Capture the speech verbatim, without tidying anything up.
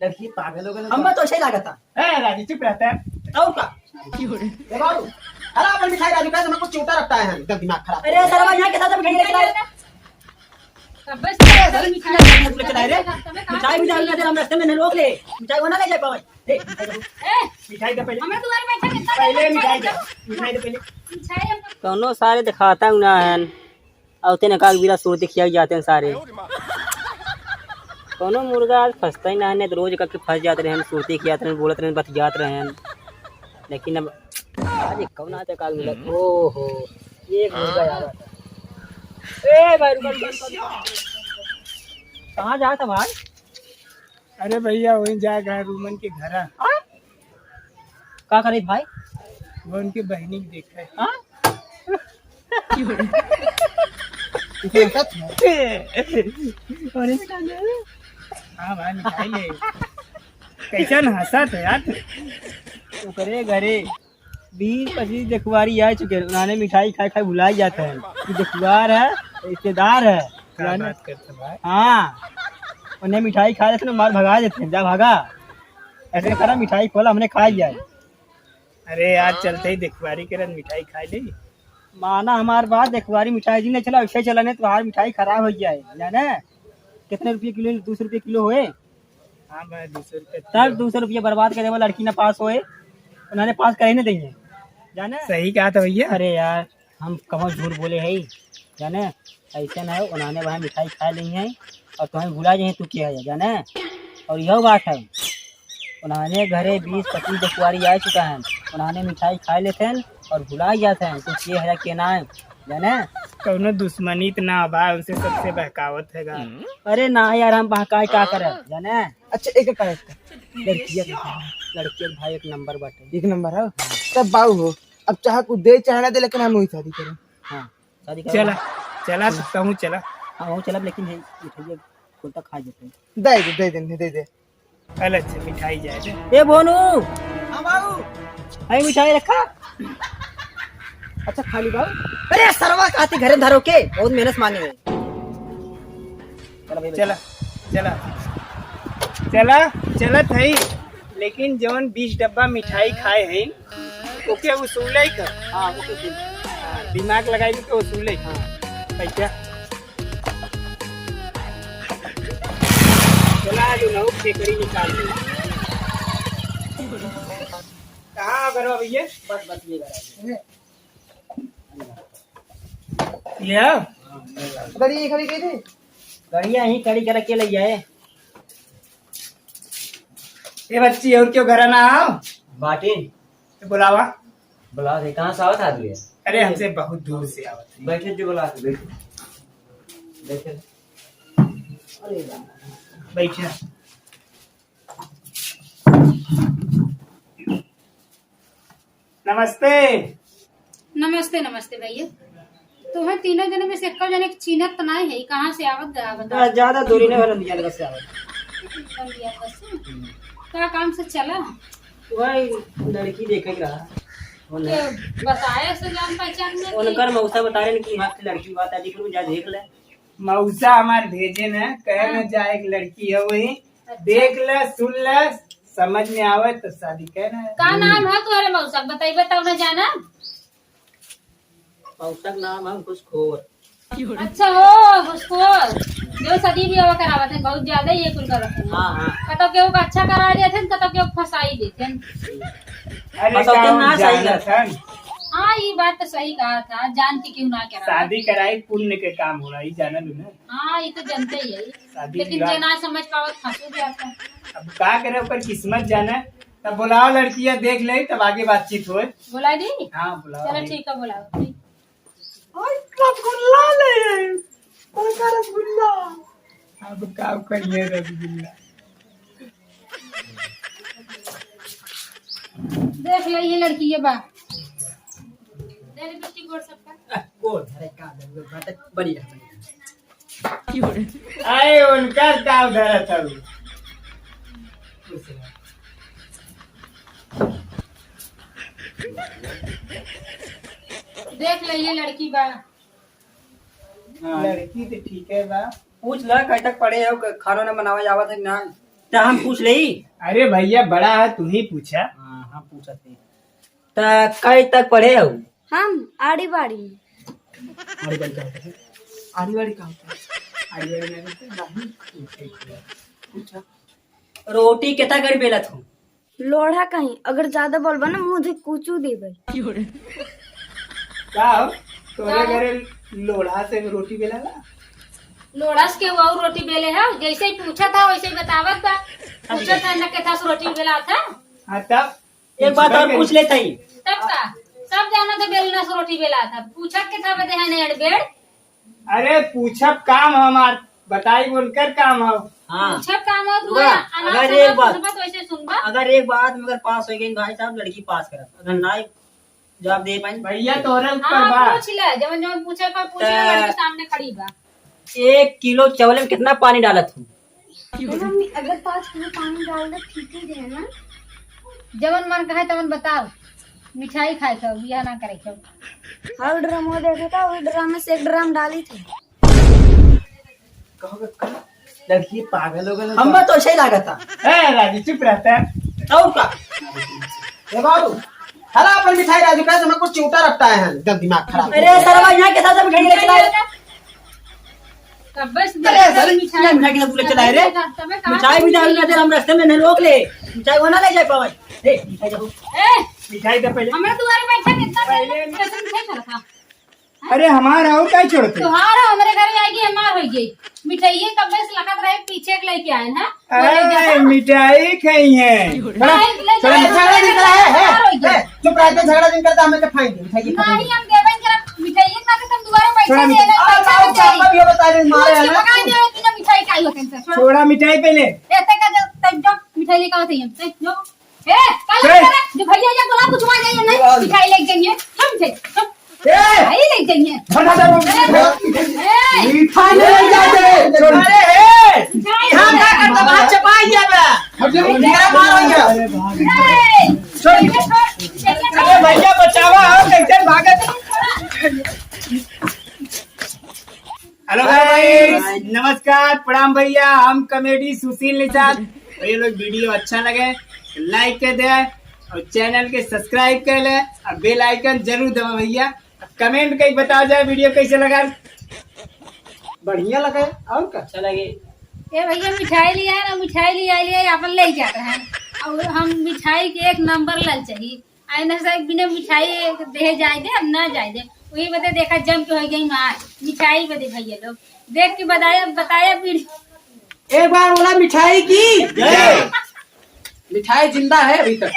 लड़की पागल हो गई। हम तो ऐसे ही लागत था। ए, राजू, चुप रहता है। और का? ए बाबू, अरे अपन मिठाई राजू, कैसे हमको चूता रखता है, एकदम दिमाग खराब। अरे सरवा, यहाँ के साथ मिठाई लेके आए। कब से अरे, अरे, मिठाई लेके आए रे। मिठाई, मिठाई, मिठाई, हम रास्ते में नहीं रोक ले। मिठाई वो ना ले जाए पावे। ए, मिठाई दे। ए, मिठाई दे पहले। हमारे दुआरे बैठा कितना पहले देर मिठाई दे। बैठा? मिठाई दे पहले। मिठाई हमको कौनो सारे दिखाता हूँ ना है। अउते न का बीरा सुरती खिया जात हैं सारे। कौनो मुर्गा आज फंसता ही ना है, नहीं तो रोज करके फंस जात रहे हैं, सुरती खियात रहे हैं, बोलत रहे हैं, बतियात रहे हैं। लेकिन अब आज एक कौन आते काल मिला। ओहो, ये एक मुर्गा यार। ए भाई, रुक, रुक, रुक, रुक। कहाँ जात है भाई? अरे भैया, वहीं जाए घर, रूमन के घर है। हाँ? का करे भाई? वो उनके बहनी के देख रहे। हाँ? इतना सच है? अरे, हाँ भाई, मिठाई ले। कैसन हंसत है यार? ओकरे घरे बीस पच्चीस देखुआरी आ चुके हैं, उन्होंने मिठाई खाए खाए भुला जाते हैं कि देखुआर है, रिश्तेदार है। क्या बात करते भाई? हाँ, उन्हें मिठाई खा लेते हैं, मार भगा देते हैं, जा भागा। ऐसे करा, मिठाई खोला, हमने खा लिया है। अरे यार, चलते ही देखुआरी के रन मिठाई खा ली। माना हमार बात, देखुआरी मिठाई जी नहीं चला, वैसे चला नहीं तो हमार मिठाई खराब हो जाए, जाने कितने रुपये किलो? दो सौ रुपये किलो होए। हाँ भाई, दो सौ रुपये तब किलो। दो सौ रुपये बर्बाद करे, वो लड़की ना पास होए, उन्होंने पास करे नहीं देंगे, जाने। सही कहा था भैया। अरे यार, हम कहाँ झूठ बोले है, जाने, ऐसे ना है, उन्होंने वहाँ मिठाई खा ली है और तुम्हें भुला जाए तू क्या है, जाने। और यह बात है, उन्होंने घरे बीस पच्चीस देखुआरी आ चुका है, उन्होंने मिठाई खा लेते हैं और भुला जाते हैं, तू के है के ना है, जाने। कौनो दुश्मनी तो ना बा, उनसे सबसे बहकावत है गा। अरे ना यार, हम बहकाए का करे, जाने। अच्छा, एक करेक्ट। लड़किया के, लड़किया के भाई एक नंबर बाटे। एक नंबर है। तब बाऊ हो, अब चाहे कुछ दे चाहे ना दे, लेकिन हम वही शादी करें। हाँ, शादी करो। चला, चला, तू कहूँ चला। हाँ, वहूँ चलब, लेकिन है, मिठाई खोलता खा जाते हैं। दे दे, दे दे, दे दे। चल, अच्छा, मिठाई जाए दे। ए, बोनू। हाँ, बाबू। आई मिठाई रखा। अच्छा, खा ली बाबू। अरे, सरवा, काती घरे धरो के, बहुत मेहनत मांगे हैं। चला भाई, चला, चला, चला, चलत है, लेकिन जौन बीस डब्बा मिठाई खाए हैं, ओके वसूले कर। हाँ, ओके वसूल। हाँ, दिमाग लगाई के वसूले। हाँ। पैसा। चला, आज उन्हों खेकड़ी निकाल ली। कहाँ अगर भैया? बस, बस, ये घर आ गया। ये? गाड़ी यहीं खड़ी की थी? गाड़िया यहीं खड़ी करके ले जाए। ए बच्ची, और क्यों घर ना आओ? बाटी। तो बुलावा। बुला दे, कहाँ से आवत आदमी है? अरे, हमसे बहुत दूर से आवत है। बैठे जो बुला के, बैठे। बैठे। अरे राम। बैठे। नमस्ते। नमस्ते, नमस्ते भैया। तोहन तीनों जने में से एक्को जने के चीन्हत त नाहीं है, कहाँ से आवत गा बता? ज्यादा दूरी नहीं होला, नंदिया नगर से आवत। नंदिया नगर से? का काम से चला? वही लड़की देखे के रहा। के बताए से जान पहचान में कि उनकर मौसा बता रहे कि वहाँ की लड़की बात आदि को जा देख ले। मौसा हमार भेजे न, कहे न हाँ। जा एक लड़की है वही, अच्छा। देख ले, सुन ले, समझ में आवे तो शादी करे। का नाम है तोहरे मौसा? बताइबे तब न जाना। मौसा का नाम है घुसखोर। अच्छा हो, घुसखोर। जो शादी भी हवा करावत है, बहुत ज्यादा ये कुल करत है। हाँ, हाँ। कतो केहू का अच्छा करा देत है, कतो केहू का फंसाई देत है। अरे, फंसौते का ना सही जानत करत है। हाँ, ये बात तो सही कहा था, जान के क्यों ना करा। शादी कराई पुण्य के काम होला, ये जानल हो ना? हाँ, ये तो जनते ही है। शादी लेकिन विवाह जे ना समझ पावत फंसो जाता। अब का करे, ओकर किस्मत जाने। तब बुलाओ लड़कियां, देख ले, तब आगे बातचीत होए। बुला दी? हाँ, बुलाओ। चलो, ठीक है, बुलाओ। ओए, रसगुल्ला ले, बड़का रसगुल्ला। अब का करिए रसगुल्ला? देख ले, ये लड़की, ये बा। दे लिपस्टिक गोर सबका। गोर, अरे का जरूरत बाटे, बनी रह, बनी रह। आए, उनकर का धरत हऊ? देख ले, ये लड़की बा। हाँ। लड़की तो ठीक है बा। पूछ ला, कहीं तक पढ़े हो, खाना ना बनावे आवत है ना? त हम पूछ लेई? अरे भैया, बड़ा है, तू ही पूछा। हाँ, हम पूछत ही। त कई तक पढ़े हो? हम आड़ी बाड़ी में। आड़ी बाड़ी का होता है? आड़ी बाड़ी का होता है? आड़ी बाड़ी में नहीं, नहीं। पूछा। रोटी केता गरी बेलत हो? लोढ़ा कहीं, अगर ज्यादा बोलबा ना, मुझे कुचू देबे। का हो? तोरे का? घरे लोढ़ा से रोटी बेलाला? लोढ़ा से केहू और रोटी बेले है? जैसे ही पूछत है, वैसे ही बतावत बा। पूछत है ना, केथा से रोटी बेलात है? हाँ, तब एक बात और पूछ लेत ही। तब का? सब जाना तो बेलना से रोटी बेलात है। पूछत केथा बदे है ने एड़बेड़? अरे, पूछब काम हमार, बताई उनकर काम हो। हाँ। पूछब काम हो, तू पूरा, है, अनाप अगर शनाप एक बात, सुनबा तो ऐसे सुनबा। अगर एक बात में अगर पास हो गई भाई साहब, लड़की पास करब, अगर ना जवाब दे पाई। भैया, तोरे ऊपर हाँ, बा। पूछ ले, जवन जवन पूछे पर पूछ ले, त लड़की सामने खड़ी बा। एक किलो चावल में कितना पानी डालत हूँ? मम्मी, अगर पाँच किलो पानी डाल दे, ठीक ही रहे ना। जवन मन कहे तवन बताओ, मिठाई खाए के, बिया ना करे के। हर ड्राम वो देखे था, वो ड्राम में से एक ड्राम डाली थी। कहो बे, कहो। लड़की पागल हो गई। हम तो ऐसे ही लागत था। ए, राजू, चुप रहता है। और का? ए बाबू, हला अपन मिठाई राजू, कहे तुम्हें कुछ चिमटा रखता है, एकदम दिमाग खराब। अरे सरवा, यहाँ के साथ मिठाई लेके आए? कब्बे से अरे, अरे, मिठाई। मिठाई के साथ बोले चला है रे। तबे कहाँ मिठाई से भी डाल दे, हम रास्ते में नहीं रोक ले। मिठाई वहाँ ना ले जाए पावे। ए, मिठाई दे। ए, मिठाई दे पहले। हमारे दुआरे बैठा कितना पहले कैसे मिठाई चला था? अरे, हमारा और क्या छोड़ते? तोहार हमरे घरे आएगी, हमार होई गई। मिठाई कब्बे से लखत रहे, पीछे के लेके आए हैं। अरे, मिठाई खाई है। बड़ा, ले जा, बड़ा ले जा, झगड़ा ले जा, निकला है, है, हमार होई गई। है, चुप रह, तो झगड़ा नहीं करता, हमें तो खाएंगे, मिठाई खाएंगे। नहीं, हम देवे के मिठाई ना, तो तुम दुआरे बैठे छोड़ा दे, मिठाई। बैठे आओ, दे। चापा भी हो, बता रहे, मारे उसके हैं ना। पकाए दे, इतना मिठाई खाई हो तुमसे। छोड़ा। छोड़ा मिठाई पहले। ऐसे कर दे, तब जो मिठाई लेकर आते हैं, तब जो। ए, कल चल। जो भैया ये बोला, कुछ मान जाइए, नहीं, मिठाई लेके जाइए, हम थे, हम। ए! मिठाई लेके जाइए। हटा, हटा, हटा। ए! मिठाई नहीं लेके जाते। अरे, ए! मिठाई यहाँ का करता, बाहर चपाई गया बे। हट जा। मेरा मार हो गया। ए! छोड़। अरे भैया, बचावा, हम कैसे भागत। Hello guys, नमस्कार, प्रणाम भैया, हम comedy सुशील निषाद। भैया लोग, video अच्छा लगे तो like कर दे और channel के subscribe कर ले और bell icon जरूर दबा भैया। Comment करके बताओ जाए video कैसे लगा। बढ़िया लगे और का? अच्छा लगे। ए भैया, मिठाई लिया ना, मिठाई लिया, लिया, अपन ले जात रहे। और हम मिठाई के एक number लाल चाहिए। आईना से बिना मिठाई दे जाए दे, हम ना जाए दे। वही बदे देखा जम के हो गई मार, मिठाई बदे भैया लोग। देख के बताया, बताया फिर। एक बार बोला मिठाई की जय। मिठाई जिंदा है अभी तक।